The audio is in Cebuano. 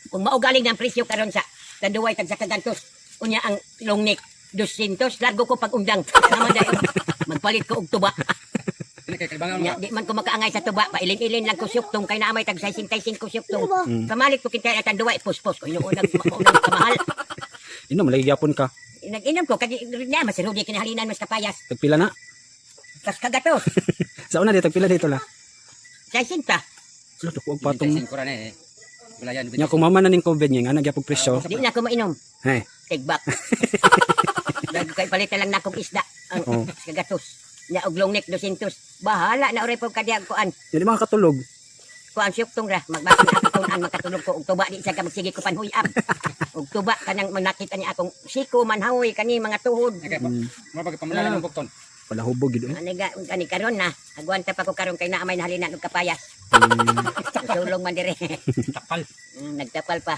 Kung maugaling ng presyo karon sa Tanduay, tag sa kagantos. Unya ang long neck 200, largo ko pag undang. Naman dayon. Magpalit ko og tuba. Ini kay kaibangan Nya, di man ko makaangay sa tuba, pailin-ilin lang ko syuktong kay naamay tag 65 syuktong. Pamalit ko kinta at Tanduay, puspos ko inuunang maunang kamahal. Inom lagi gyapon ka. Nag-inom ko kay na mas rudi kinahalinan mas kapayas. Tagpila na. Tas kagatos. Sa una dito tagpila dito la. 60. Lo dako og patong. 25 ra na eh. Gulayan. Nya kung mama na ning COVID niya nga nagyapog presyo. Di na ko mainom. Hey. Tigbak. Dahil kay palit na lang na akong isda. Ang Oh. kagatos. Nya og long neck 200. Bahala na oray po kadiyag kuan. Dili makakatulog. Kuan syuktong ra magbasa na ako tunan makatulog ko og tuba di siya ka magsige ko panhuyab. Og tuba kanang manakita niya akong siko manhawoy kani mga tuhod. Kay mo pag pamulalan ng bukton. Pala hubog gid eh. Ani ga ani karon na agwanta pa ko karon kay naamay nahalinan og kapayas. Sulong man dire. Tapal. Nagtapal pa.